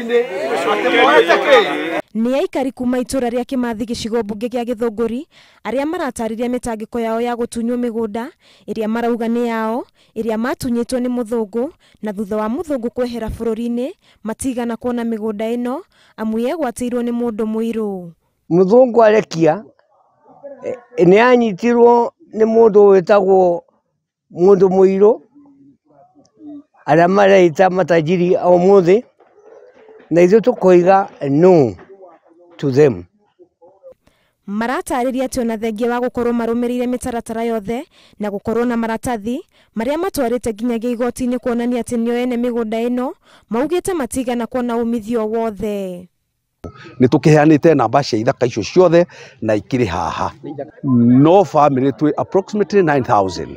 igooti-inĩ atĩ moete kĩ. Nĩ aikari kuma itũra rĩa Kimathi gĩcigo mbunge gĩa Gĩthũngũri arĩa maratarĩria mĩtangĩko yao ya gũtunywo mĩgũnda ĩrĩa marauga nĩ yao ĩrĩa matunyĩtwo nĩ mũthũngũ, na thutha wa mũthũngũ kwehera bũrũri-inĩ matigana kuona mĩgũnda ĩno amu yegwatĩirwo nĩ mũndũ mũirũ. Mũthũngũ arekia nĩ anyitirwo nĩ mũndũ wĩtagwo mũndũ mũirũ arĩa mareita matajiri o ũmũthĩ, na ithuĩ tũkoiga no to them. Maratarĩria atĩ ona thengia wa gũkorwo marũmĩrĩire mĩtaratara yothe na gũkorwo na maratathi marĩa matwarĩte nginyagia igoti-inĩ kuonania atĩ nĩo ene mĩgũnda ĩno, maugĩte matigana kuona umithio wothe. Nĩ tũkĩheanĩte namba cia ithaka icio ciothe na ikĩrĩ haha, no family twĩ approximately 9000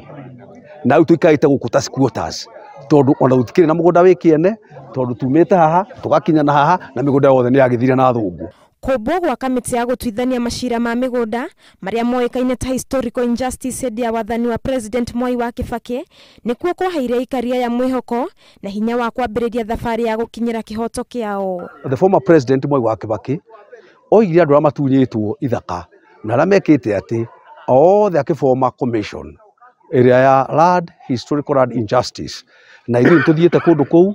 na rĩu tũikarĩte gũkũ ta squatters, tondũ ona gũtikĩrĩ na mũgũnda wĩ kĩene, tondũ tumĩte haha tũgakinya na haha na mĩgũnda yothe nĩ yagĩthire na athũngũ. Kũmbwo gwa kamĩtĩ ya gũtuithania macira ma mĩgũnda marĩa moĩkaine ta historical injustice hĩndĩ ya wathani wa President Mwai wa Kibaki nĩkuo kwaheire aikari aya mwĩhoko na hinya wa kwambĩrĩria thabarĩ ya gũkinyĩra kĩhoto kĩao. The former President Mwai wa Kibaki oigire andũ arĩa matunyĩtwo ithaka na arĩa mekĩte atĩ othe akĩboma commission ĩrĩa ya land historical land injustice, na ithuĩ nĩtũthiĩte kũndũ kũu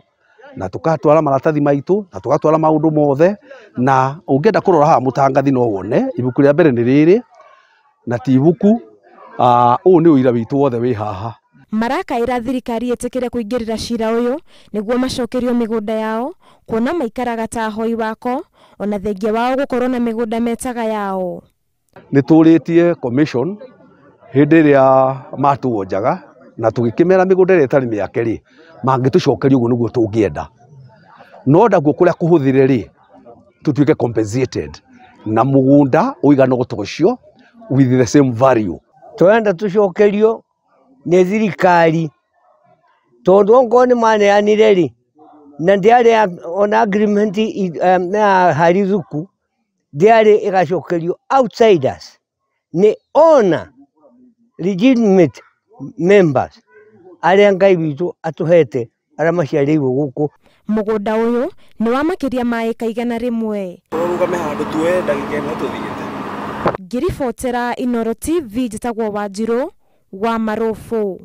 na tukatwara maratathi maitũ na tugatwara maũndũ mothe, na ũngĩenda kũrora haha mũtangathi no wone ibuku rĩa mbere nĩ rĩrĩ na ti ibuku, ũũ nĩ ũira witũ wothe wĩ haha. Marakaĩra thirikari ĩtĩkĩre kũingĩrĩra cira ũyũ nĩguo macokerio mĩgũnda yao, kuona maikaraga ta ahoi wako ona thengia wao gũkorwo na mĩgũnda metaga yao. Nĩ tũrĩtie commission hĩndĩ ĩrĩa matuonjaga na tũgĩkĩmera mĩgũnda ĩrĩa ĩtarĩ mĩake rĩ, mangĩtũcokeria ũguo nĩguo tũngĩenda, no ndaguo kũrĩa kũhũthĩre rĩ tũtuĩke compensated na mũgũnda ũigana o ta ũcio with the same value. Tũrenda tũcokerio nĩ thirikari tondũ ongorwo nĩ maneanire rĩ, na ndĩarĩ ona agreement ya Harithuku ndĩarĩ ĩgacokerio outsiders, nĩ ona legitimate members arĩa Ngai witũ atũhete arĩa maciarĩirwo gũkũ. Mũgũnda ũyũ nĩ wa makĩria ma ĩka 100. Ũrũgame handũ tuoe ndagĩka ĩmwe tũthiĩte. Ngĩribotera Inooro TV njĩtagwo Wanjirũ wa Marũbũ.